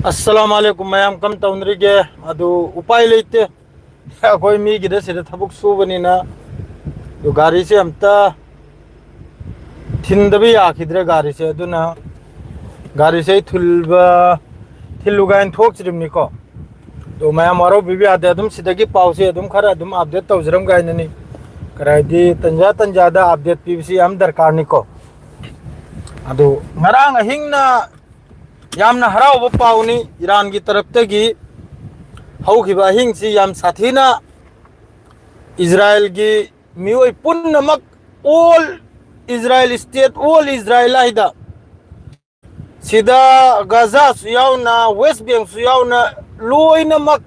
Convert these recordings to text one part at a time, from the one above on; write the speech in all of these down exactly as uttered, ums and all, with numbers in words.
ꯑꯁꯂꯥꯝ ꯑꯂꯩꯀꯨꯝ ꯃꯌꯥꯝ, ꯀꯝ ꯇꯧꯅꯔꯤꯒꯦ? ꯑꯗꯨ ꯎꯄꯥꯏ ꯂꯩꯇꯦ, ꯑꯩꯈꯣꯏ ꯃꯤꯒꯤꯗ ꯁꯤꯗ ꯊꯕꯛ ꯁꯨꯕꯅꯤꯅ꯫ ꯑꯗꯨ ꯒꯥꯔꯤꯁꯦ ꯑꯝꯇ ꯊꯤꯟꯗꯕ ꯌꯥꯈꯤꯗ꯭ꯔꯦ ꯒꯥꯔꯤꯁꯦ꯫ ꯑꯗꯨꯅ ꯒꯥꯔꯤꯁꯦ ꯑꯩ ꯊꯤꯜꯕ, ꯊꯤꯜꯂꯨ ꯀꯥꯏꯅ ꯊꯣꯛꯇ꯭ꯔꯤꯕꯅꯤꯀꯣ꯫ ꯑꯗꯣ ꯃꯌꯥꯝ ꯋꯥꯔꯧꯕꯤꯕ ꯌꯥꯗꯦ꯫ ꯑꯗꯨꯝ ꯁꯤꯗꯒꯤ ꯄꯥꯎꯁꯦ ꯑꯗꯨꯝ ꯈꯔ ꯑꯗꯨꯝ ꯑꯞꯗꯦꯠ ꯇꯧꯖꯔꯝ ꯀꯥꯏꯅꯅꯤ꯫ ꯀꯔꯤ ꯍꯥꯏꯗꯤ, ꯇꯟꯖꯥ ꯇꯟꯖꯥꯗ ꯑꯞꯗꯦꯠ ꯄꯤꯕꯁꯤ ꯌꯥꯝ ꯗꯔꯀꯥꯔꯅꯤꯀꯣ꯫ ꯑꯗꯨ ꯉꯔꯥꯡ ꯑꯍꯤꯡꯅ ꯌꯥꯝꯅ ꯍꯔꯥꯎꯕ ꯄꯥꯎꯅꯤ꯫ ꯏꯔꯥꯟꯒꯤ ꯇꯔꯞꯇꯒꯤ ꯍꯧꯈꯤꯕ ꯑꯍꯤꯡꯁꯤ ꯌꯥꯝ ꯁꯥꯊꯤꯅ ꯏꯖꯔꯥꯏꯜꯒꯤ ꯃꯤꯑꯣꯏ ꯄꯨꯝꯅꯃꯛ, all Israel state, all Israel ꯍꯥꯏꯗ, ꯁꯤꯗ ꯒꯥꯖꯥꯁꯨ ꯌꯥꯎꯅ, ꯋꯦꯁ ꯕꯦꯡꯁꯨ ꯌꯥꯎꯅ, ꯂꯣꯏꯅꯃꯛ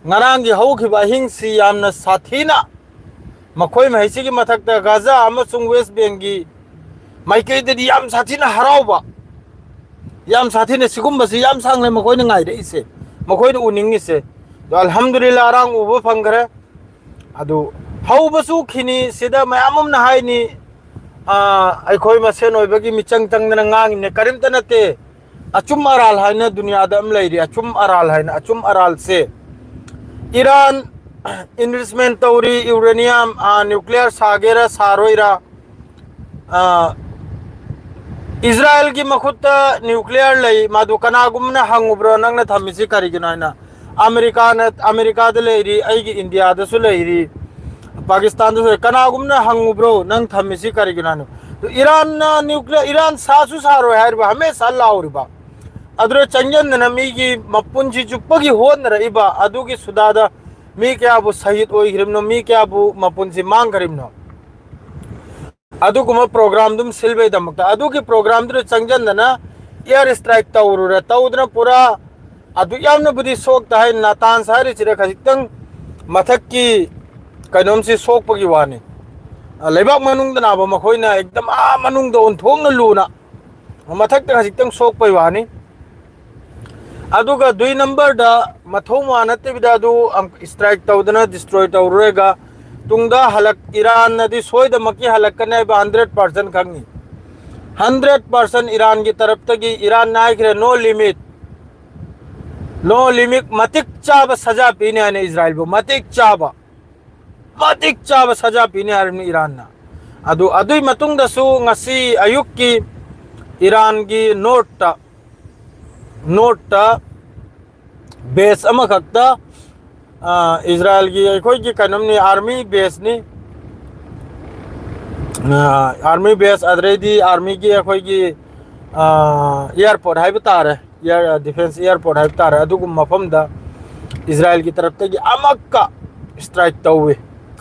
ꯉꯔꯥꯡꯒꯤ ꯍꯧꯈꯤꯕ ꯑꯍꯤꯡꯁꯤ ꯌꯥꯝꯅ ꯁꯥꯊꯤꯅ, ꯃꯈꯣꯏ ꯃꯍꯩꯁꯤꯒꯤ ꯃꯊꯛꯇ ꯒꯥꯖꯥ ꯑꯃꯁꯨꯡ ꯋꯦꯁ ꯕꯦꯡꯒꯤ ꯃꯥꯏꯀꯩꯗꯗꯤ ꯌꯥꯝ ꯁꯥꯊꯤꯅ ꯍꯔꯥꯎꯕ, ꯌꯥꯝ ꯁꯥꯊꯤꯅ ꯁꯤꯒꯨꯝꯕꯁꯤ ꯌꯥꯝ ꯁꯥꯡꯅ ꯃꯈꯣꯏꯅ ꯉꯥꯏꯔꯛꯏꯁꯦ, ꯃꯈꯣꯏꯅ ꯎꯅꯤꯡꯉꯤꯁꯦ꯫ ꯑꯗꯣ ꯑꯜꯍꯝꯗꯨꯂꯤꯜꯂꯥ, ꯑꯔꯥꯡ ꯎꯕ ꯐꯪꯈ꯭ꯔꯦ꯫ ꯑꯗꯨ ꯍꯧꯕꯁꯨ ꯈꯤꯅꯤ, ꯁꯤꯗ ꯃꯌꯥꯝ ꯑꯃꯅ ꯍꯥꯏꯅꯤ, "ꯑꯥ, ꯑꯩꯈꯣꯏ ꯃꯁꯦꯟ ꯑꯣꯏꯕꯒꯤ ꯃꯤꯆꯪ ꯆꯪꯗꯅ ꯉꯥꯡꯉꯤꯅꯦ", ꯀꯔꯤꯝꯇ ꯅꯠꯇꯦ꯫ ꯑꯆꯨꯝ ꯑꯔꯥꯜ ꯍꯥꯏꯅ ꯗꯨꯅꯤꯌꯥꯗ ꯑꯃ ꯂꯩꯔꯤ, ꯑꯆꯨꯝ ꯑꯔꯥꯜ ꯍꯥꯏꯅ꯫ ꯑꯆꯨꯝ ꯑꯔꯥꯜꯁꯦ, ꯏꯔꯥꯟ ꯏꯟꯚꯦꯁꯃꯦꯟ ꯇꯧꯔꯤ, ꯌꯨꯔꯦꯅꯤꯌꯝ, ꯑꯥ, ꯅ꯭ꯌꯨꯀ꯭ꯂꯤꯌꯔ ꯁꯥꯒꯦꯔꯥ ꯁꯥꯔꯣꯏꯔꯥ, ꯑꯥ, ꯏꯖꯔꯥꯏꯜꯒꯤ ꯃꯈꯨꯠꯇ ꯅ꯭ꯌꯨꯀ꯭ꯂꯤꯌꯔ ꯂꯩ, ꯃꯗꯨ ꯀꯅꯥꯒꯨꯝꯕꯅ ꯍꯪꯉꯨꯕ꯭ꯔꯣ, "ꯅꯪꯅ ꯊꯝꯃꯤꯁꯤ ꯀꯔꯤꯒꯤꯅꯣ?" ꯍꯥꯏꯅ? ꯑꯃꯦꯔꯤꯀꯥꯅ, ꯑꯃꯦꯔꯤꯀꯥꯗ ꯂꯩꯔꯤ, ꯑꯩꯒꯤ ꯏꯟꯗꯤꯌꯥꯗꯁꯨ ꯂꯩꯔꯤ, ꯄꯥꯀꯤꯁꯇꯥꯟꯗꯁꯨ ꯂꯩꯔꯤ꯫ ꯀꯅꯥꯒꯨꯝꯕꯅ ꯍꯪꯉꯨꯕ꯭ꯔꯣ, "ꯅꯪ ꯊꯝꯃꯤꯁꯤ ꯀꯔꯤꯒꯤꯅꯣ?" ꯍꯥꯏꯅ? ꯏꯔꯥꯟꯅ ꯅ꯭ꯌꯨꯀ꯭ꯂꯤꯌꯔ, ꯏꯔꯥꯟ ꯁꯥꯁꯨ ꯁꯥꯔꯣꯏ ꯍꯥꯏꯔꯤꯕ, ꯍꯃꯦꯁꯥ ꯂꯥꯎꯔꯤꯕ, ꯑꯗꯨꯗ ꯆꯪꯁꯤꯟꯗꯅ ꯃꯤꯒꯤ ꯃꯄꯨꯟꯁꯤ ꯆꯨꯞꯄꯒꯤ ꯍꯣꯠꯅꯔꯛꯏꯕ ꯑꯗꯨꯒꯤ ꯁꯨꯗꯥꯗ ꯃꯤ ꯀꯌꯥꯕꯨ ꯁꯍꯤꯗ ꯑꯣꯏꯈ꯭ꯔꯤꯕꯅꯣ, ꯃꯤ ꯀꯌꯥꯕꯨ ꯃꯄꯨꯟꯁꯤ ꯃꯥꯡꯈ꯭ꯔꯤꯕꯅꯣ? ꯑꯗꯨꯒꯨꯝꯕ ꯄ꯭ꯔꯣꯒ꯭ꯔꯥꯝꯗꯨꯝ ꯁꯤꯜꯕꯩꯗꯃꯛꯇ, ꯑꯗꯨꯒꯤ ꯄ꯭ꯔꯣꯒ꯭ꯔꯥꯝꯗꯨꯗ ꯆꯪꯁꯤꯟꯗꯅ ꯏꯌꯥꯔ ꯁ꯭ꯇ꯭ꯔꯥꯏꯛ ꯇꯧꯔꯨꯔꯦ꯫ ꯇꯧꯗꯅ ꯄꯨꯔꯥ ꯑꯗꯨ ꯌꯥꯝꯅꯕꯨꯗꯤ ꯁꯣꯛꯇ ꯍꯥꯏ, ꯅꯥꯇꯥꯟꯁ ꯍꯥꯏꯔꯤꯁꯤꯗ ꯈꯖꯤꯛꯇꯪ ꯃꯊꯛꯀꯤ ꯀꯩꯅꯣꯝꯁꯤ ꯁꯣꯛꯄꯒꯤ ꯋꯥꯅꯤ꯫ ꯑ, ꯂꯩꯕꯥꯛ ꯃꯅꯨꯡꯗꯅꯕ ꯃꯈꯣꯏꯅ ꯑꯦꯛꯗꯝ ꯑꯥ ꯃꯅꯨꯡꯗ ꯑꯣꯟꯊꯣꯛꯅ ꯂꯨꯅ, ꯃꯊꯛꯇ ꯈꯖꯤꯛꯇꯪ ꯁꯣꯛꯄꯩ ꯋꯥꯅꯤ꯫ ꯑꯗꯨꯒ ꯗꯨꯏ ꯅꯝꯕꯔꯗ ꯃꯊꯧ ꯃꯥ ꯅꯠꯇꯕꯤꯗ ꯑꯗꯨ ꯁ꯭ꯇ꯭ꯔꯥꯏꯛ ꯇꯧꯗꯅ ꯗꯤꯁꯇ꯭ꯔꯣꯏ ꯇꯧꯔꯨꯔꯒ ꯇꯨꯡꯗ ꯍꯜꯂꯛ-, ꯏꯔꯥꯟꯅꯗꯤ ꯁꯣꯏꯗꯃꯛꯀꯤ ꯍꯜꯂꯛꯀꯅꯤ ꯍꯥꯏꯕ ꯍꯟꯗ꯭ꯔꯦꯠ ꯄꯥꯔꯁꯦꯟ ꯈꯪꯉꯤ꯫ ꯍꯟꯗ꯭ꯔꯦꯠ ꯄꯥꯔꯁꯦꯟ ꯏꯔꯥꯟꯒꯤ ꯇꯔꯞꯇꯒꯤ ꯏꯔꯥꯟꯅ ꯍꯥꯏꯈ꯭ꯔꯦ, "No limit, No limit, ꯃꯇꯤꯛ ꯆꯥꯕ ꯁꯖꯥ ꯄꯤꯅꯤ ꯍꯥꯏꯅ ꯏꯖꯔꯥꯏꯜꯕꯨ ꯃꯇꯤꯛ ꯆꯥꯕ, ꯃꯇꯤꯛ ꯆꯥꯕ ꯁꯖꯥ ꯄꯤꯅꯤ ꯍꯥꯏꯔꯤꯕꯅꯤ ꯏꯔꯥꯟꯅ꯫ ꯑꯗꯨ, ꯑꯗꯨꯒꯤ ꯃꯇꯨꯡꯗꯁꯨ ꯉꯁꯤ ꯑꯌꯨꯛꯀꯤ ꯏꯔꯥꯟꯒꯤ ꯅꯣꯔꯠꯇ, ꯅꯣꯔꯠꯇ ꯕꯦꯁ ꯑꯃꯈꯛꯇ, ꯑ, ꯏꯖꯔꯥꯏꯜꯒꯤ ꯑꯩꯈꯣꯏꯒꯤ ꯀꯩꯅꯣꯝꯅꯤ, ꯑꯥꯔꯃꯤ ꯕꯦꯁꯅꯤ꯫ ꯑ, ꯑꯥꯔꯃꯤ ꯕꯦꯁ, ꯑꯗꯨꯗꯩꯗꯤ ꯑꯥꯔꯃꯤꯒꯤ ꯑꯩꯈꯣꯏꯒꯤ, ꯑ, ꯑꯦꯌꯥꯔꯄꯣꯔꯠ ꯍꯥꯏꯕ ꯇꯥꯔꯦ, ꯑꯦꯌꯥꯔ, ꯗꯤꯐꯦꯟꯁ ꯑꯦꯌꯥꯔꯄꯣꯔꯠ ꯍꯥꯏꯕ ꯇꯥꯔꯦ, ꯑꯗꯨꯒꯨꯝꯕ ꯃꯐꯝꯗ ꯏꯖꯔꯥꯏꯜꯒꯤ ꯇꯔꯞꯇꯒꯤ ꯑꯃꯛꯀ ꯏꯁꯇ꯭ꯔꯥꯏꯛ ꯇꯧꯏ꯫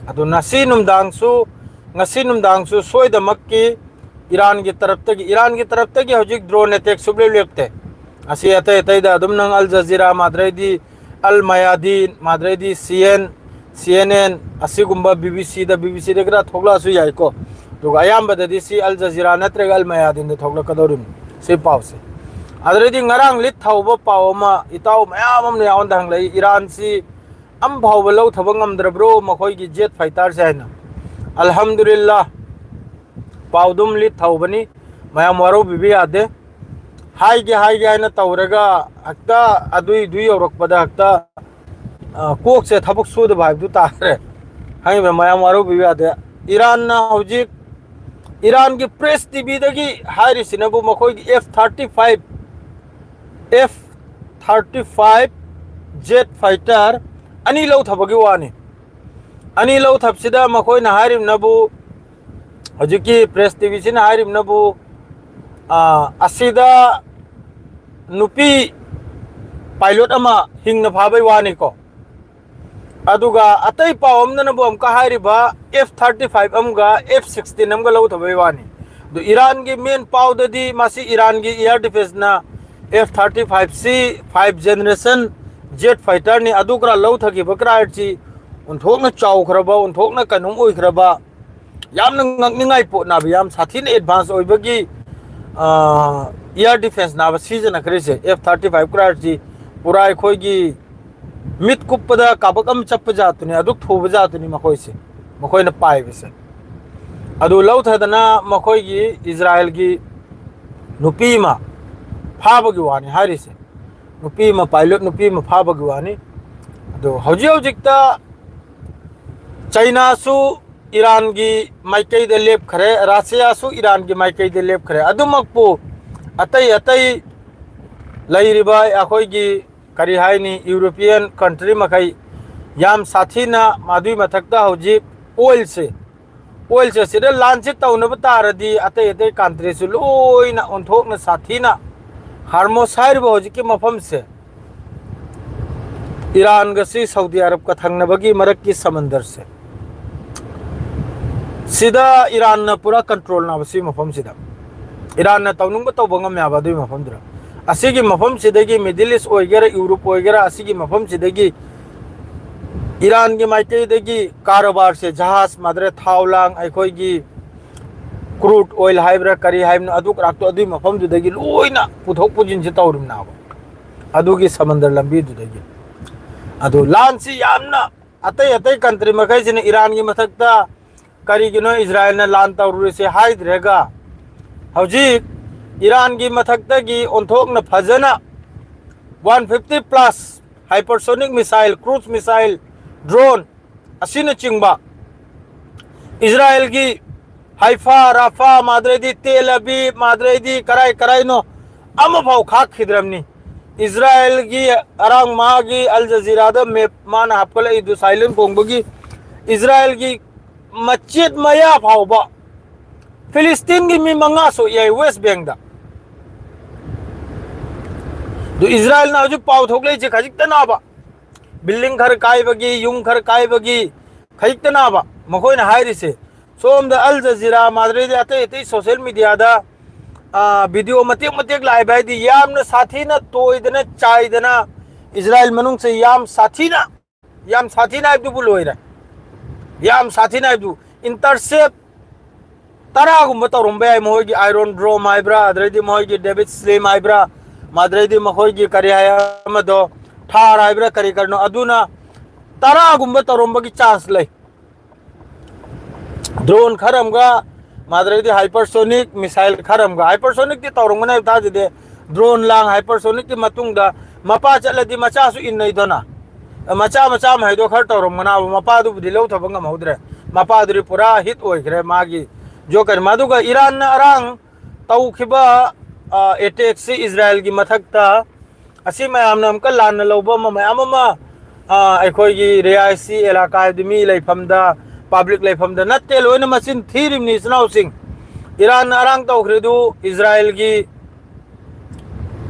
ꯑꯗꯨ ꯉꯁꯤ ꯅꯨꯡꯗꯥꯡꯁꯨ, ꯉꯁꯤ ꯅꯨꯡꯗꯥꯡꯁꯨ ꯁꯣꯏꯗꯃꯛꯀꯤ ꯏꯔꯥꯟꯒꯤ ꯇꯔꯞꯇꯒꯤ, ꯏꯔꯥꯟꯒꯤ ꯇꯔꯞꯇꯒꯤ ꯍꯧꯖꯤꯛ ꯗ꯭ꯔꯣꯟ ꯑꯦꯇꯦꯛ ꯁꯨꯞꯂꯦꯞ ꯂꯦꯞꯇꯦ꯫ ꯑꯁꯤ ꯑꯇꯩ ꯑꯇꯩꯗ ꯑꯗꯨꯝ ꯅꯪ ꯑꯜ ꯖꯖꯤꯔꯥ, ꯃꯥꯗ꯭ꯔꯩꯗꯤ ꯑꯜ ꯃꯌꯥꯗꯤꯟ, ꯃꯥꯗ꯭ꯔꯩꯗꯤ C N, C N N, ꯑꯁꯤꯒꯨꯝꯕ ꯕꯤ ꯕꯤ ꯁꯤꯗ, ꯕꯤ ꯕꯤ ꯁꯤꯗ ꯈꯔ ꯊꯣꯛꯂꯛꯑꯁꯨ ꯌꯥꯏꯀꯣ꯫ ꯑꯗꯨꯒ ꯑꯌꯥꯝꯕꯗꯗꯤ ꯁꯤ ꯑꯜ ꯖꯖꯤꯔꯥ ꯅꯠꯇ꯭ꯔꯒ ꯑꯜ ꯃꯌꯥꯗꯤꯟꯗ ꯊꯣꯛꯂꯛꯀꯗꯧꯔꯤꯕꯅꯤ ꯁꯤ ꯄꯥꯎꯁꯦ꯫ ꯑꯗꯨꯗꯩꯗꯤ ꯉꯔꯥꯡ ꯂꯤꯠ ꯊꯧꯕ ꯄꯥꯎ ꯑꯃ ꯏꯇꯥꯎ ꯃꯌꯥꯝ ꯑꯃꯅ ꯑꯩꯉꯣꯟꯗ ꯍꯪꯂꯛꯏ, ꯏꯔꯥꯟꯁꯤ ꯑꯝ ꯐꯥꯎꯕ ꯂꯧꯊꯕ ꯉꯝꯗ꯭ꯔꯕ꯭ꯔꯣ ꯃꯈꯣꯏꯒꯤ ꯖꯦꯠ ꯐꯥꯏꯇꯔꯁꯦ ꯍꯥꯏꯅ꯫ ꯑꯜꯍꯝꯗꯨꯂꯤꯜꯂꯥ, ꯄꯥꯎꯗꯨꯝ ꯂꯤꯠ ꯊꯧꯕꯅꯤ, ꯃꯌꯥꯝ ꯋꯥꯔꯧꯕꯤꯕ ꯌꯥꯗꯦ꯫ ꯍꯥꯏꯒꯦ ꯍꯥꯏꯒꯦ ꯍꯥꯏꯅ ꯇꯧꯔꯒ ꯍꯦꯛꯇ ꯑꯗꯨꯏꯗꯨ ꯌꯧꯔꯛꯄꯗ ꯍꯦꯛꯇ, ꯑ, ꯀꯣꯛꯁꯦ ꯊꯕꯛ ꯁꯨꯗꯕ ꯍꯥꯏꯕꯗꯨ ꯇꯥꯔꯦ꯫ ꯍꯥꯏꯔꯤꯕ ꯃꯌꯥꯝ ꯋꯥꯔꯧꯕꯤꯕ ꯌꯥꯗꯦ꯫ ꯏꯔꯥꯟꯅ ꯍꯧꯖꯤꯛ, ꯏꯔꯥꯟꯒꯤ ꯄ꯭ꯔꯦꯁ ꯇꯤ ꯚꯤꯗꯒꯤ ꯍꯥꯏꯔꯤꯁꯤꯅꯕꯨ ꯃꯈꯣꯏꯒꯤ F thirty five, F thirty five Z fighter ꯑꯅꯤ ꯂꯧꯊꯕꯒꯤ ꯋꯥꯅꯤ꯫ ꯑꯅꯤ ꯂꯧꯊꯕꯁꯤꯗ ꯃꯈꯣꯏꯅ ꯍꯥꯏꯔꯤꯕꯅꯕꯨ, ꯍꯧꯖꯤꯛꯀꯤ ꯄ꯭ꯔꯦꯁ ꯇꯤ ꯚꯤꯁꯤꯅ ꯍꯥꯏꯔꯤꯕꯅꯕꯨ, ꯑ, ꯑꯁꯤꯗ ꯅꯨꯄꯤ ꯄꯥꯏꯂꯣꯠ ꯑꯃ ꯍꯤꯡꯅ ꯐꯥꯕꯩ ꯋꯥꯅꯤꯀꯣ꯫ ꯑꯗꯨꯒ ꯑꯇꯩ ꯄꯥꯎ ꯑꯃꯅꯕꯨ ꯑꯃꯨꯛꯀ ꯍꯥꯏꯔꯤꯕ ꯑꯦꯐ ꯊꯥꯔꯇꯤ ꯐꯥꯏꯚ ꯑꯃꯒ ꯑꯦꯐ ꯁꯤꯛꯁꯇꯤꯟ ꯑꯃꯒ ꯂꯧꯊꯕꯩ ꯋꯥꯅꯤ꯫ ꯑꯗꯨ ꯏꯔꯥꯟꯒꯤ ꯃꯦꯟ ꯄꯥꯎꯗꯗꯤ ꯃꯁꯤ ꯏꯔꯥꯟꯒꯤ ꯏꯌꯥꯔ ꯗꯤꯐꯦꯟꯁꯅ ꯑꯦꯐ ꯊꯥꯔꯇꯤ ꯐꯥꯏꯚꯁꯤ ꯐꯥꯏꯚ ꯖꯦꯅꯦꯔꯦꯁꯟ ꯖꯦꯠ ꯐꯥꯏꯇꯔꯅꯤ, ꯑꯗꯨ ꯈꯔ ꯂꯧꯊꯈꯤꯕ ꯈꯔ ꯍꯥꯏꯔꯁꯤ ꯑꯣꯟꯊꯣꯛꯅ ꯆꯥꯎꯈ꯭ꯔꯕ, ꯑꯣꯟꯊꯣꯛꯅ ꯀꯩꯅꯣꯝ ꯑꯣꯏꯈ꯭ꯔꯕ, ꯌꯥꯝꯅ ꯉꯛꯅꯤꯡꯉꯥꯏ ꯄꯣꯠꯅꯕ, ꯌꯥꯝ ꯁꯥꯊꯤꯅ ꯑꯦꯗꯚꯥꯟꯁ ꯑꯣꯏꯕꯒꯤ, ꯑ, ꯏꯌꯥꯔ ꯗꯤꯐꯦꯟꯁ ꯅꯥꯕ ꯁꯤꯖꯤꯟꯅꯈ꯭ꯔꯤꯁꯦ꯫ ꯑꯦꯐ ꯊꯥꯔꯇꯤ ꯐꯥꯏꯚ ꯀ꯭ꯔꯥꯏꯠꯁꯤ ꯄꯨꯔꯥ ꯑꯩꯈꯣꯏꯒꯤ ꯃꯤꯠ ꯀꯨꯞꯄꯗ ꯀꯥꯕꯛ ꯑꯃ ꯆꯠꯄ ꯖꯥꯠꯇꯨꯅꯤ, ꯑꯗꯨꯛ ꯊꯨꯕ ꯖꯥꯠꯇꯨꯅꯤ ꯃꯈꯣꯏꯁꯦ, ꯃꯈꯣꯏꯅ ꯄꯥꯏꯕꯁꯦ꯫ ꯑꯗꯨ ꯂꯧꯊꯗꯅ ꯃꯈꯣꯏꯒꯤ ꯏꯖꯔꯥꯏꯜꯒꯤ ꯅꯨꯄꯤ ꯑꯃ ꯐꯥꯕꯒꯤ ꯋꯥꯅꯤ ꯍꯥꯏꯔꯤꯁꯦ꯫ ꯅꯨꯄꯤ ꯑꯃ, ꯄꯥꯏꯂꯣꯠ ꯅꯨꯄꯤ ꯑꯃ ꯐꯥꯕꯒꯤ ꯋꯥꯅꯤ꯫ ꯑꯗꯣ ꯍꯧꯖꯤꯛ ꯍꯧꯖꯤꯛꯇ ꯆꯩꯅꯥꯁꯨ ꯏꯔꯥꯟꯒꯤ ꯃꯥꯏꯀꯩꯗ ꯂꯦꯞꯈ꯭ꯔꯦ, ꯔꯁꯤꯌꯥꯁꯨ ꯏꯔꯥꯟꯒꯤ ꯃꯥꯏꯀꯩꯗ ꯂꯦꯞꯈ꯭ꯔꯦ꯫ ꯑꯗꯨꯃꯛꯄꯨ ꯑꯇꯩ ꯑꯇꯩ ꯂꯩꯔꯤꯕ ꯑꯩꯈꯣꯏꯒꯤ, ꯀꯔꯤ ꯍꯥꯏꯅꯤ, ꯌꯨꯔꯣꯄꯤꯌꯟ ꯀꯟꯇ꯭ꯔꯤ ꯃꯈꯩ ꯌꯥꯝ ꯁꯥꯊꯤꯅ ꯃꯗꯨꯏ ꯃꯊꯛꯇ ꯍꯧꯖꯤꯛ ꯑꯣꯏꯜꯁꯦ, ꯑꯣꯏꯜꯁꯦ ꯁꯤꯗ ꯂꯥꯟꯁꯦ ꯇꯧꯅꯕ ꯇꯥꯔꯗꯤ ꯑꯇꯩ ꯑꯇꯩ ꯀꯟꯇ꯭ꯔꯤꯁꯨ ꯂꯣꯏꯅ ꯑꯣꯟꯊꯣꯛꯅ ꯁꯥꯊꯤꯅ, ꯍꯥꯔꯃꯣꯁ ꯍꯥꯏꯔꯤꯕ ꯍꯧꯖꯤꯛꯀꯤ ꯃꯐꯝꯁꯦ, ꯏꯔꯥꯟꯒꯁꯤ ꯁꯥꯎꯗꯤ ꯑꯔꯕꯀ ꯊꯪꯅꯕꯒꯤ ꯃꯔꯛꯀꯤ ꯁꯃꯟꯗꯔꯁꯦ, ꯁꯤꯗ ꯏꯔꯥꯟꯅ ꯄꯨꯔꯥ ꯀꯟꯇ꯭ꯔꯣꯜꯅꯦꯕ ꯁꯤ ꯃꯐꯝꯁꯤꯗ꯫ ꯏꯔꯥꯟꯅ ꯇꯧꯅꯤꯡꯕ ꯇꯧꯕ ꯉꯝꯃꯦꯕ ꯑꯗꯨꯒꯤ ꯃꯐꯝꯗꯨꯗ꯫ ꯑꯁꯤꯒꯤ ꯃꯐꯝꯁꯤꯗꯒꯤ, ꯃꯤꯗꯜ ꯏꯁ ꯑꯣꯏꯒꯦꯔꯥ, ꯌꯨꯔꯣꯞ ꯑꯣꯏꯒꯦꯔꯥ, ꯑꯁꯤꯒꯤ ꯃꯐꯝꯁꯤꯗꯒꯤ ꯏꯔꯥꯟꯒꯤ ꯃꯥꯏꯀꯩꯗꯒꯤ ꯀꯥꯔꯕꯥꯔꯁꯦ, ꯖꯍꯥꯖ ꯃꯥꯗ꯭ꯔꯦ, ꯊꯥꯎ ꯂꯥꯡ, ꯑꯩꯈꯣꯏꯒꯤ ꯀ꯭ꯔꯨꯗ ꯑꯣꯏꯜ ꯍꯥꯏꯕ꯭ꯔꯥ ꯀꯔꯤ ꯍꯥꯏꯕꯅꯣ, ꯑꯗꯨ ꯀꯔꯥꯛꯇꯣ ꯑꯗꯨꯒꯤ ꯃꯐꯝꯗꯨꯗꯒꯤ ꯂꯣꯏꯅ ꯄꯨꯊꯣꯛ ꯄꯨꯁꯤꯟꯁꯦ ꯇꯧꯔꯤꯕꯅꯦꯕ꯫ ꯑꯗꯨꯒꯤ ꯁꯃꯟꯗꯔ ꯂꯝꯕꯤꯗꯨꯗꯒꯤ꯫ ꯑꯗꯨ ꯂꯥꯟꯁꯤ ꯌꯥꯝꯅ, ꯑꯇꯩ ꯑꯇꯩ ꯀꯟꯇ꯭ꯔꯤ ꯃꯈꯩꯁꯤꯅ ꯏꯔꯥꯟꯒꯤ ꯃꯊꯛꯇ ꯀꯔꯤꯒꯤꯅꯣ ꯏꯖꯔꯥꯌꯦꯜꯅ ꯂꯥꯟ ꯇꯧꯔꯨꯔꯤꯁꯦ ꯍꯥꯏꯗ꯭ꯔꯒ, ꯍꯧꯖꯤꯛ ꯏꯔꯥꯟꯒꯤ ꯃꯊꯛꯇꯒꯤ ꯑꯣꯟꯊꯣꯛꯅ ꯐꯖꯅ one fifty plus hypersonic missile, cruise missile, drone ꯑꯁꯤꯅꯆꯤꯡꯕ ꯏꯖꯔꯥꯌꯦꯜꯒꯤ ꯍꯥꯏꯐꯥ, ꯔꯥꯐꯥ, ꯃꯥꯗ꯭ꯔꯩꯗꯤ ꯇꯦꯜ ꯑꯕꯤꯕ, ꯃꯥꯗ꯭ꯔꯩꯗꯤ ꯀꯔꯥꯏ ꯀꯔꯥꯏꯅꯣ ꯑꯃꯐꯥꯎ ꯈꯥꯛꯈꯤꯗ꯭ꯔꯕꯅꯤ꯫ ꯏꯖꯔꯥꯌꯦꯜꯒꯤ ꯑꯔꯥꯡ ꯃꯥꯒꯤ ꯑꯜ ꯖꯖꯤꯔꯥꯗ ꯃꯦꯞ ꯃꯥꯅ ꯍꯥꯞꯀꯠꯂꯛꯏꯗꯨ, ꯁꯥꯏꯂꯦꯟ ꯀꯣꯡꯕꯒꯤ ꯏꯖꯔꯥꯌꯦꯜꯒꯤ ꯃꯆꯦꯠ ꯃꯌꯥ ꯐꯥꯎꯕ ꯐꯤꯂꯤꯁꯇꯤꯟꯒꯤ ꯃꯤ ꯃꯉꯥ ꯁꯣꯛꯏ ꯍꯥꯏ ꯋꯦꯁ ꯕꯦꯡꯗ꯫ ꯑꯗꯨ ꯏꯖꯔꯥꯌꯦꯜꯅ ꯍꯧꯖꯤꯛ ꯄꯥꯎ ꯊꯣꯛꯂꯛꯏꯁꯦ ꯈꯖꯤꯛꯇꯅꯕ, ꯕꯤꯜꯗꯤꯡ ꯈꯔ ꯀꯥꯏꯕꯒꯤ, ꯌꯨꯝ ꯈꯔ ꯀꯥꯏꯕꯒꯤ ꯈꯖꯤꯛꯇꯅꯕ ꯃꯈꯣꯏꯅ ꯍꯥꯏꯔꯤꯁꯦ꯫ ꯁꯣꯝꯗ ꯑꯜ ꯖꯖꯤꯔꯥ, ꯃꯥꯗ꯭ꯔꯩꯗꯤ ꯑꯇꯩ ꯑꯇꯩ ꯁꯣꯁꯦꯜ ꯃꯤꯗꯤꯌꯥꯗ, ꯑ, ꯚꯤꯗꯤꯑꯣ ꯃꯇꯦꯛ ꯃꯇꯦꯛ ꯂꯥꯛꯏꯕ ꯍꯥꯏꯗꯤ ꯌꯥꯝꯅ ꯁꯥꯊꯤꯅ ꯇꯣꯏꯗꯅ ꯆꯥꯏꯗꯅ ꯏꯖꯔꯥꯌꯦꯜ ꯃꯅꯨꯡꯁꯦ ꯌꯥꯝ ꯁꯥꯊꯤꯅ, ꯌꯥꯝ ꯁꯥꯊꯤꯅ ꯍꯥꯏꯕꯗꯨꯕꯨ ꯂꯣꯏꯔꯦ꯫ ꯌꯥꯝ ꯁꯥꯊꯤꯅ ꯍꯥꯏꯕꯗꯨ, ꯏꯟꯇꯔꯁꯦꯞ ꯇꯔꯥꯒꯨꯝꯕ ꯇꯧꯔꯝꯕ ꯌꯥꯏ, ꯃꯈꯣꯏꯒꯤ ꯑꯥꯏꯔꯣꯟ ꯗ꯭ꯔꯣꯝ ꯍꯥꯏꯕ꯭ꯔꯥ, ꯑꯗꯩꯗꯤ ꯃꯈꯣꯏꯒꯤ ꯗꯦꯕꯤꯠ ꯁ꯭ꯂꯤꯝ ꯍꯥꯏꯕ꯭ꯔꯥ, ꯃꯗꯩꯗꯤ ꯃꯈꯣꯏꯒꯤ ꯀꯔꯤ ꯍꯥꯏ ꯑꯃꯗꯣ, ꯊꯥꯔ ꯍꯥꯏꯕ꯭ꯔꯥ, ꯀꯔꯤ ꯀꯔꯤꯅꯣ, ꯑꯗꯨꯅ ꯇꯔꯥꯒꯨꯝꯕ ꯇꯧꯔꯝꯕꯒꯤ ꯆꯥꯟꯁ ꯂꯩ꯫ ꯗ꯭ꯔꯣꯟ ꯈꯔ ꯑꯃꯒ, ꯃꯗꯩꯗꯤ ꯍꯥꯏꯄꯔꯁꯣꯅꯤꯛ ꯃꯤꯁꯥꯏꯜ ꯈꯔ ꯑꯃꯒ, ꯍꯥꯏꯄꯔꯁꯣꯅꯤꯛꯇꯤ ꯇꯧꯔꯝꯒꯅꯤ ꯍꯥꯏꯕ ꯊꯥꯖꯗꯦ, ꯗ꯭ꯔꯣꯟ ꯂꯥꯡ ꯍꯥꯏꯄꯔꯁꯣꯅꯤꯛꯀꯤ ꯃꯇꯨꯡꯗ ꯃꯄꯥ ꯆꯠꯂꯗꯤ ꯃꯆꯥꯁꯨ ꯏꯟꯅꯩꯗꯅ꯫ ꯃꯆꯥ ꯃꯆꯥ ꯃꯈꯩꯗꯣ ꯈꯔ ꯇꯧꯔꯝꯒꯅꯥꯕ, ꯃꯄꯥꯗꯨꯕꯨꯗꯤ ꯂꯧꯊꯕ ꯉꯝꯍꯧꯗ꯭ꯔꯦ꯫ ꯃꯄꯥꯗꯨꯗꯤ ꯄꯨꯔꯥ ꯍꯤꯠ ꯑꯣꯏꯈ꯭ꯔꯦ ꯃꯥꯒꯤ ꯖꯣꯀꯔ꯫ ꯃꯗꯨꯒ ꯏꯔꯥꯟꯅ ꯑꯔꯥꯡ ꯇꯧꯈꯤꯕ ꯑꯦꯇꯦꯛꯁꯤ ꯏꯖꯔꯥꯌꯦꯜꯒꯤ ꯃꯊꯛꯇ, ꯑꯁꯤ ꯃꯌꯥꯝꯅ ꯑꯃꯨꯛꯀ ꯂꯥꯟꯅ ꯂꯧꯕ ꯑꯃ, ꯃꯌꯥꯝ ꯑꯃ, ꯑ, ꯑꯩꯈꯣꯏꯒꯤ ꯔꯤꯍꯥꯏꯁꯤ ꯑꯦꯂꯥꯀꯥ ꯍꯥꯏꯕꯗꯤ ꯃꯤ ꯂꯩꯐꯝꯗ, ꯄꯕ꯭ꯂꯤꯛ ꯂꯩꯐꯝꯗ ꯅꯠꯇꯦ, ꯂꯣꯏꯅ ꯃꯆꯤꯟ ꯊꯤꯔꯤꯕꯅꯤ ꯏꯆꯤꯟ ꯏꯅꯥꯎꯁꯤꯡ꯫ ꯏꯔꯥꯟꯅ ꯑꯔꯥꯡ ꯇꯧꯈ꯭ꯔꯤꯗꯨ ꯏꯖꯔꯥꯌꯦꯜꯒꯤ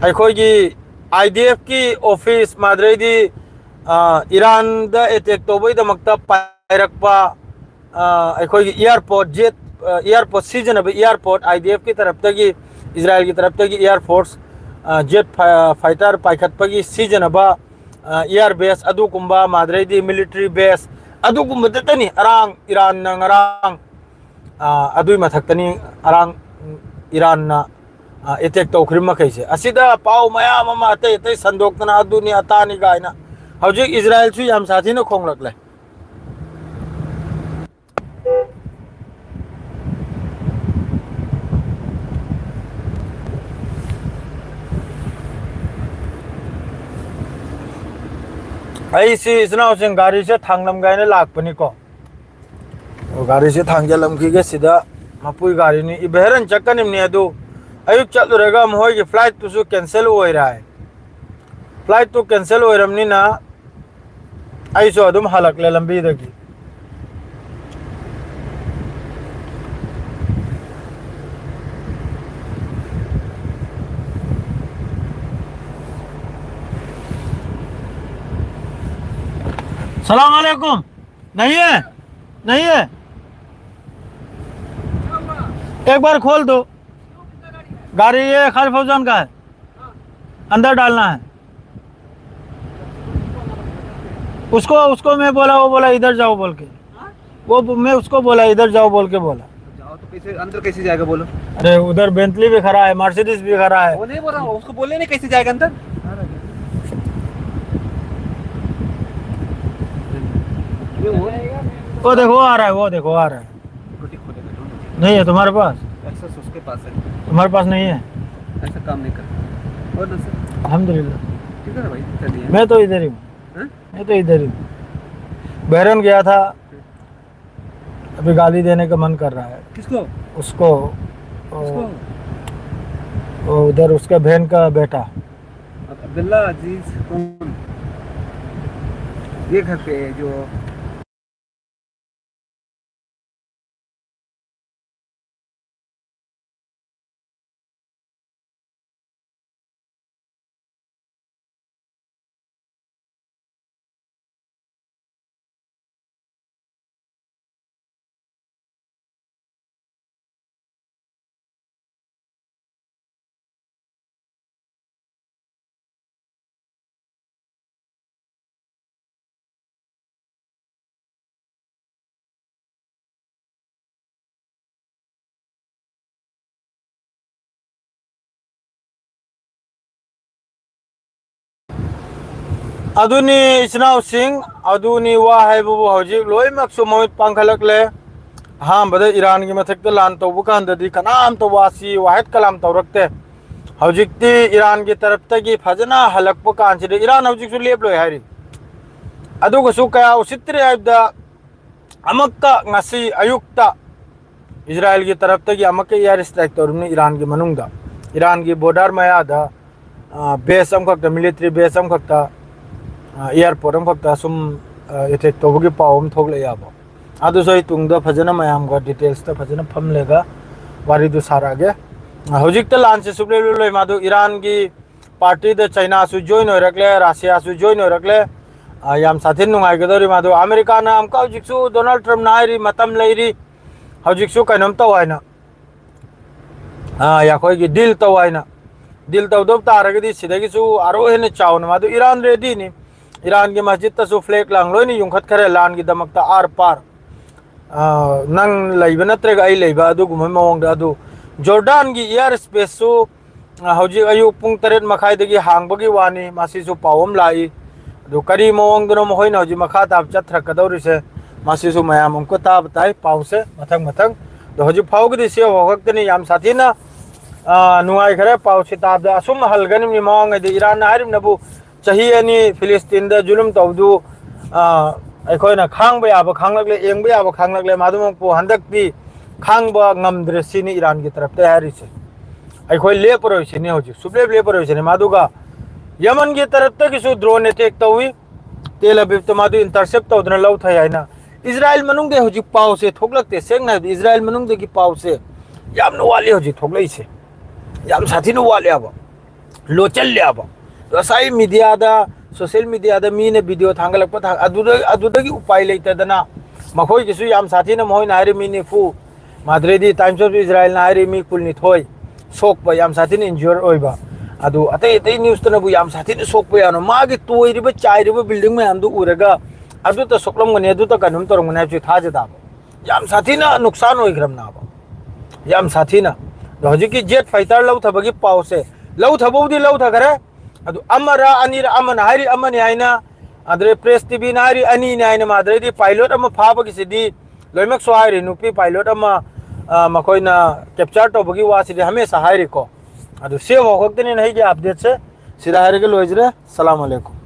ꯑꯩꯈꯣꯏꯒꯤ ꯑꯥꯏ ꯗꯤ ꯑꯦꯐꯀꯤ ꯑꯣꯐꯤꯁ ꯃꯥꯗ꯭ꯔꯩꯗꯤ, ꯑ, ꯏꯔꯥꯟꯗ ꯑꯦꯇꯦꯛ ꯇꯧꯕꯒꯤꯗꯃꯛꯇ ꯄꯥꯏꯔꯛꯄ, ꯑ, ꯑꯩꯈꯣꯏꯒꯤ ꯏꯌꯥꯔꯄꯣꯔꯠ ꯖꯦꯠ, ꯑ, ꯏꯌꯥꯔꯄꯣꯔꯠ ꯁꯤꯖꯤꯟꯅꯕ ꯏꯌꯥꯔꯄꯣꯔꯠ, ꯑꯥꯏ ꯗꯤ ꯑꯦꯐꯀꯤ ꯇꯔꯞꯇꯒꯤ, ꯏꯖꯔꯥꯌꯦꯜꯒꯤ ꯇꯔꯞꯇꯒꯤ ꯏꯌꯥꯔ ꯐꯣꯔꯁ, ꯑ, ꯖꯦꯠ ꯐ-, ꯐꯥꯏꯇꯔ ꯄꯥꯏꯈꯠꯄꯒꯤ ꯁꯤꯖꯤꯟꯅꯕ, ꯑ, ꯏꯌꯥꯔ ꯕꯦꯁ ꯑꯗꯨꯒꯨꯝꯕ ꯃꯥꯗ꯭ꯔꯩꯗꯤ ꯃꯤꯂꯤꯇꯔꯤ ꯕꯦꯁ ꯑꯗꯨꯒꯨꯝꯕꯗꯇꯅꯤ ꯑꯔꯥꯡ ꯏꯔꯥꯟꯅ ꯉꯔꯥꯡ, ꯑ, ꯑꯗꯨꯒꯤ ꯃꯊꯛꯇꯅꯤ ꯑꯔꯥꯡ ꯏꯔꯥꯟꯅ ꯑ, ꯑꯦꯇꯦꯛ ꯇꯧꯈ꯭ꯔꯤꯕ ꯃꯈꯩꯁꯦ꯫ ꯑꯁꯤꯗ ꯄꯥꯎ ꯃꯌꯥꯝ ꯑꯃ ꯑꯇꯩ ꯑꯇꯩ ꯁꯟꯗꯣꯛꯇꯅ ꯑꯗꯨꯅꯤ ꯑꯇꯥꯅꯤ ꯀꯥꯏꯅ ꯍꯧꯖꯤꯛ ꯏꯖꯔꯥꯌꯦꯜꯁꯨ ꯌꯥꯝ ꯁꯥꯊꯤꯅ ꯈꯣꯡꯂꯛꯂꯦ꯫ ꯑꯩꯁꯤ ꯏꯆꯤꯟ ꯏꯅꯥꯎꯁꯤꯡ ꯒꯥꯔꯤꯁꯦ ꯊꯥꯡꯂꯝꯒꯦ ꯍꯥꯏꯅ ꯂꯥꯛꯄꯅꯤꯀꯣ꯫ ꯑꯣ, ꯒꯥꯔꯤꯁꯦ ꯊꯥꯡꯖꯜꯂꯝꯈꯤꯒꯦ ꯁꯤꯗ꯫ ꯃꯄꯨꯏ ꯒꯥꯔꯤꯅꯤ, ꯏꯕꯦꯍꯔꯟ ꯆꯠꯀꯅꯤꯕꯅꯤ ꯑꯗꯨ꯫ ꯑꯌꯨꯛ ꯆꯠꯂꯨꯔꯒ ꯃꯈꯣꯏꯒꯤ ꯐ꯭ꯂꯥꯏꯠꯇꯨꯁꯨ ꯀꯦꯟꯁꯦꯜ ꯑꯣꯏꯔꯦ ꯍꯥꯏ꯫ ꯐ꯭ꯂꯥꯏꯠꯇꯨ ꯀꯦꯟꯁꯦꯜ ꯑꯣꯏꯔꯕꯅꯤꯅ ꯑꯩꯁꯨ ꯑꯗꯨꯝ ꯍꯜꯂꯛꯂꯦ ꯂꯝꯕꯤꯗꯒꯤ꯫ सलाम अलैकुम। नहीं है, नहीं है। एक बार खोल दो। गाड़ी ये खालिद फौजान का है, अंदर डालना है। उसको, उसको मैं बोला, वो बोला इधर जाओ बोल के। वो ब-, मैं उसको बोला इधर जाओ बोल के बोला। जाओ तो कैसे, अंदर कैसे जाएगा बोलो? अरे उधर बेंटली भी खड़ा है, मर्सिडीज भी खड़ा है। वो नहीं बोल रहा हूँ, उसको बोले नहीं कैसे जाएगा अंदर। ये वो वो देखो आ रहा है, वो देखो आ रहा है। स्कूटी खोलेगा, ढूंढो। नहीं है तुम्हारे पास? एक्सेस उसके पास है। तुम्हारे पास नहीं है? ऐसा काम नहीं करता। और ना सर? अल्हम्दुलिल्लाह। किधर है भाई? चलिए। मैं तो इधर ही हूँ। हाँ? मैं तो इधर ही हूँ। बहरैन गया था, अभी गाली देने का मन कर रहा है। किसको? उसको। वो, किसको? वो उधर उसके बहन का बेटा। अब्दुल्ला अजीज कौन? ये घर पे जो ꯑꯗꯨꯅꯤ ꯏꯆꯤꯟ ꯏꯅꯥꯎꯁꯤꯡ, ꯑꯗꯨꯅꯤ ꯋꯥ ꯍꯥꯏꯕꯕꯨ ꯍꯧꯖꯤꯛ ꯂꯣꯏꯅꯃꯛꯁꯨ ꯃꯃꯤꯠ ꯄꯥꯡꯈꯠꯂꯛꯂꯦ꯫ ꯑꯍꯥꯟꯕꯗ ꯏꯔꯥꯟꯒꯤ ꯃꯊꯛꯇ ꯂꯥꯟ ꯇꯧꯕ ꯀꯥꯟꯗꯗꯤ ꯀꯅꯥꯝꯇ ꯋꯥꯁꯤ ꯋꯥꯍꯦꯠ ꯀꯂꯥꯝ ꯇꯧꯔꯛꯇꯦ꯫ ꯍꯧꯖꯤꯛꯇꯤ ꯏꯔꯥꯟꯒꯤ ꯇꯔꯞꯇꯒꯤ ꯐꯖꯅ ꯍꯜꯂꯛꯄ ꯀꯥꯟꯁꯤꯗ ꯏꯔꯥꯟ ꯍꯧꯖꯤꯛꯁꯨ ꯂꯦꯞꯂꯣꯏ ꯍꯥꯏꯔꯤ꯫ ꯑꯗꯨꯒꯁꯨ ꯀꯌꯥ ꯎꯁꯤꯠꯇ꯭ꯔꯦ ꯍꯥꯏꯕꯗ, ꯑꯃꯨꯛꯀ ꯉꯁꯤ ꯑꯌꯨꯛꯇ ꯏꯖꯔꯥꯏꯜꯒꯤ ꯇꯔꯞꯇꯒꯤ ꯑꯃꯨꯛꯀ air strike ꯇꯧꯔꯤꯕꯅꯤ ꯏꯔꯥꯟꯒꯤ ꯃꯅꯨꯡꯗ꯫ ꯏꯔꯥꯟꯒꯤ border ꯃꯌꯥꯗ, ꯑ, base ꯑꯃꯈꯛꯇ, military base ꯑꯃꯈꯛꯇ, ꯑ, airport ꯑꯃꯈꯛꯇ ꯁꯨꯝ, ꯑ, attack ꯇꯧꯕꯒꯤ ꯄꯥꯎ ꯑꯃ ꯊꯣꯛꯂꯛꯑꯦꯕ꯫ ꯑꯗꯨꯁꯨ ꯑꯩ ꯇꯨꯡꯗ ꯐꯖꯅ ꯃꯌꯥꯝꯒ details ꯇ ꯐꯖꯅ ꯐꯝꯂꯒ ꯋꯥꯔꯤꯗꯨ ꯁꯥꯔꯛꯑꯒꯦ꯫ ꯑ, ꯍꯧꯖꯤꯛꯇ ꯂꯥꯟꯁꯦ ꯁꯨꯛꯂꯦꯞ ꯂꯦꯞꯂꯣꯏ꯫ ꯃꯥꯗꯨ ꯏꯔꯥꯟꯒꯤ party ꯗ ꯆꯥꯏꯅꯥꯁꯨ join ꯑꯣꯏꯔꯛꯂꯦ, ꯔꯁꯤꯌꯥꯁꯨ join ꯑꯣꯏꯔꯛꯂꯦ꯫ ꯑ, ꯌꯥꯝ ꯁꯥꯊꯤꯅ ꯅꯨꯡꯉꯥꯏꯒꯗꯧꯔꯤ꯫ ꯃꯥꯗꯨ ꯑꯃꯦꯔꯤꯀꯥꯅ ꯑꯃꯨꯛꯀ ꯍꯧꯖꯤꯛꯁꯨ ꯗꯣꯅꯥꯜꯗ ꯇ꯭ꯔꯝꯞꯅ ꯍꯥꯏꯔꯤ, ꯃꯇꯝ ꯂꯩꯔꯤ, ꯍꯧꯖꯤꯛꯁꯨ ꯀꯩꯅꯣꯝ ꯇꯧ ꯍꯥꯏꯅ꯫ ꯑ, ꯑꯩꯈꯣꯏꯒꯤ deal ꯇꯧ ꯍꯥꯏꯅ꯫ Deal ꯇꯧꯗꯕ ꯇꯥꯔꯒꯗꯤ ꯁꯤꯗꯒꯤꯁꯨ ꯑꯔꯣ ꯍꯦꯟꯅ ꯆꯥꯎꯅ ꯃꯥꯗꯨ ꯏꯔꯥꯟ ready ꯅꯤ꯫ ꯏꯔꯥꯟꯒꯤ ꯃꯁꯖꯤꯠꯇꯁꯨ flag ꯂꯥꯡ ꯂꯣꯏꯅ ꯌꯨꯡꯈꯠꯈꯔꯦ ꯂꯥꯟꯒꯤꯗꯃꯛꯇ ꯑꯥꯔ ꯄꯥꯔ꯫ ꯑ, ꯅꯪ ꯂꯩꯕ ꯅꯠꯇ꯭ꯔꯒ ꯑꯩ ꯂꯩꯕ ꯑꯗꯨꯒꯨꯝꯕ ꯃꯑꯣꯡꯗ꯫ ꯑꯗꯨ ꯖꯣꯔꯗꯥꯟꯒꯤ air space ꯁꯨ, ꯑ, ꯍꯧꯖꯤꯛ ꯑꯌꯨꯛ ꯄꯨꯡ ꯇꯔꯦꯠ ꯃꯈꯥꯏꯗꯒꯤ ꯍꯥꯡꯕꯒꯤ ꯋꯥꯅꯤ꯫ ꯃꯁꯤꯁꯨ ꯄꯥꯎ ꯑꯃ ꯂꯥꯛꯏ꯫ ꯑꯗꯨ ꯀꯔꯤ ꯃꯑꯣꯡꯗꯅꯣ ꯃꯈꯣꯏꯅ ꯍꯧꯖꯤꯛ ꯃꯈꯥ ꯇꯥꯕ ꯆꯠꯊꯔꯛꯀꯗꯧꯔꯤꯁꯦ, ꯃꯁꯤꯁꯨ ꯃꯌꯥꯝ ꯑꯃꯨꯛꯀ ꯇꯥꯕ ꯇꯥꯏ ꯄꯥꯎꯁꯦ ꯃꯊꯪ ꯃꯊꯪ꯫ ꯑꯗꯣ ꯍꯧꯖꯤꯛ ꯐꯥꯎꯒꯤꯗꯤ ꯁꯤ ꯈꯛꯇꯅꯤ꯫ ꯌꯥꯝ ꯁꯥꯊꯤꯅ ꯑꯥ, ꯅꯨꯡꯉꯥꯏꯈꯔꯦ ꯄꯥꯎꯁꯤ ꯇꯥꯕꯗ꯫ ꯑꯁꯨꯝ ꯍꯜꯒꯅꯤꯡꯉꯤ ꯃꯃꯥꯡꯉꯩꯗ ꯏꯔꯥꯟꯅ ꯍꯥꯏꯔꯤꯕꯅꯕꯨ ꯆꯍꯤ ꯑꯅꯤ ꯐꯤꯂꯤꯁꯇꯤꯟꯗ ꯖꯨꯂꯨꯝ ꯇꯧꯕꯗꯨ, ꯑꯥ, ꯑꯩꯈꯣꯏꯅ ꯈꯥꯡꯕ ꯌꯥꯕ ꯈꯥꯡꯂꯛꯂꯦ, ꯌꯦꯡꯕ ꯌꯥꯕ ꯈꯥꯡꯂꯛꯂꯦ꯫ ꯃꯗꯨꯃꯛꯄꯨ ꯍꯟꯗꯛꯇꯤ ꯈꯥꯡꯕ ꯉꯝꯗ꯭ꯔꯦ ꯁꯤꯅꯤ ꯏꯔꯥꯟꯒꯤ ꯇꯔꯞꯇ ꯍꯥꯏꯔꯤꯁꯦ꯫ ꯑꯩꯈꯣꯏ ꯂꯦꯞꯄꯔꯣꯏ ꯁꯤꯅꯤ ꯍꯧꯖꯤꯛ, ꯁꯨꯞꯂꯦꯞ ꯂꯦꯞꯄꯔꯣꯏ ꯁꯤꯅꯤ꯫ ꯃꯗꯨꯒ ꯌꯃꯟꯒꯤ ꯇꯔꯞꯇꯒꯤꯁꯨ ꯗ꯭ꯔꯣꯟ ꯑꯦꯇꯦꯛ ꯇꯧꯏ꯫ ꯇꯦꯜ ꯑꯕꯤꯕꯇ ꯃꯗꯨ ꯏꯟꯇꯔꯁꯦꯞ ꯇꯧꯗꯨꯅ ꯂꯧꯊꯩ ꯍꯥꯏꯅ꯫ ꯏꯖꯔꯥꯏꯜ ꯃꯅꯨꯡꯗ ꯍꯧꯖꯤꯛ ꯄꯥꯎꯁꯦ ꯊꯣꯛꯂꯛꯇꯦ꯫ ꯁꯦꯡꯅ ꯍꯥꯏꯕꯗ ꯏꯖꯔꯥꯏꯜ ꯃꯅꯨꯡꯗꯒꯤ ꯄꯥꯎꯁꯦ ꯌꯥꯝꯅ ꯋꯥꯠꯂꯤ ꯍꯧꯖꯤꯛ ꯊꯣꯛꯂꯛꯏꯁꯦ꯫ ꯌꯥꯝ ꯁꯥꯊꯤꯅ ꯋꯥꯠꯂꯦꯕ, ꯂꯣꯠꯆꯜꯂꯦꯕ꯫ ꯉꯁꯥꯏ ꯃꯤꯗꯤꯌꯥꯗ, ꯁꯣꯁꯤꯌꯦꯜ ꯃꯤꯗꯤꯌꯥꯗ ꯃꯤꯅ ꯚꯤꯗꯤꯑꯣ ꯊꯥꯡꯒꯠꯂꯛꯄ ꯊꯥꯡ-, ꯑꯗꯨꯗ-, ꯑꯗꯨꯗꯒꯤ ꯎꯄꯥꯏ ꯂꯩꯇꯗꯅ ꯃꯈꯣꯏꯒꯤꯁꯨ ꯌꯥꯝ ꯁꯥꯊꯤꯅ ꯃꯈꯣꯏꯅ ꯍꯥꯏꯔꯤ ꯃꯤ ꯅꯤꯐꯨ, ꯃꯥꯗ꯭ꯔꯦꯗꯤ ꯇꯥꯏꯝꯁ ꯑꯣꯐ ꯏꯖꯔꯥꯏꯜꯅ ꯍꯥꯏꯔꯤ ꯃꯤ ꯀꯨꯟꯅꯤꯊꯣꯏ ꯁꯣꯛꯄ, ꯌꯥꯝ ꯁꯥꯊꯤꯅ ꯏꯟꯖꯨꯔ ꯑꯣꯏꯕ꯫ ꯑꯗꯨ ꯑꯇꯩ ꯑꯇꯩ ꯅ꯭ꯌꯨꯁꯇꯅꯕꯨ ꯌꯥꯝ ꯁꯥꯊꯤꯅ ꯁꯣꯛꯄ ꯌꯥꯅꯣ, ꯃꯥꯒꯤ ꯇꯣꯏꯔꯤꯕ ꯆꯥꯏꯔꯤꯕ ꯕꯤꯜꯗꯤꯡ ꯃꯌꯥꯝꯗꯨ ꯎꯔꯒ ꯑꯗꯨꯇ ꯁꯣꯛꯂꯝꯒꯅꯤ, ꯑꯗꯨꯇ ꯀꯩꯅꯣꯝ ꯇꯧꯔꯝꯒꯅꯤ ꯍꯥꯏꯕꯁꯤ ꯊꯥꯖꯗꯕ꯫ ꯌꯥꯝ ꯁꯥꯊꯤꯅ ꯅꯨꯛꯁꯥꯟ ꯑꯣꯏꯈ꯭ꯔꯕꯅꯦꯕ, ꯌꯥꯝ ꯁꯥꯊꯤꯅ꯫ ꯑꯗꯣ ꯍꯧꯖꯤꯛꯀꯤ ꯖꯦꯠ ꯐꯥꯏꯇꯔ ꯂꯧꯊꯕꯒꯤ ꯄꯥꯎꯁꯦ, ꯂꯧꯊꯕꯕꯨꯗꯤ ꯂꯧꯊꯈꯔꯦ, ꯑꯗꯨ ꯑꯃꯔ ꯑꯅꯤꯔ, ꯑꯃꯅ ꯍꯥꯏꯔꯤ ꯑꯃꯅꯤ ꯍꯥꯏꯅ, ꯑꯗꯩ ꯄ꯭ꯔꯦꯁ ꯇꯤꯚꯤꯅ ꯍꯥꯏꯔꯤ ꯑꯅꯤꯅꯤ ꯍꯥꯏꯅ, ꯃꯥꯗ꯭ꯔꯦꯗꯤ ꯄꯥꯏꯂꯣꯠ ꯑꯃ ꯐꯥꯕꯒꯤꯁꯤꯗꯤ ꯂꯣꯏꯅꯃꯛꯁꯨ ꯍꯥꯏꯔꯤ, ꯅꯨꯄꯤ ꯄꯥꯏꯂꯣꯠ ꯑꯃ, ꯑ, ꯃꯈꯣꯏꯅ ꯀꯦꯞꯆꯔ ꯇꯧꯕꯒꯤ ꯋꯥꯁꯤꯗꯤ ꯍꯃꯦꯁꯥ ꯍꯥꯏꯔꯤꯀꯣ꯫ ꯑꯗꯨ ꯁꯤ ꯐꯥꯎ ꯈꯛꯇꯅꯤꯅ ꯑꯩꯒꯤ ꯑꯞꯗꯦꯠꯁꯦ ꯁꯤꯗ ꯍꯥꯏꯔꯒ ꯂꯣꯏꯖꯔꯦ꯫ ꯁꯂꯥꯝ ꯑꯂꯩꯀꯨꯝ꯫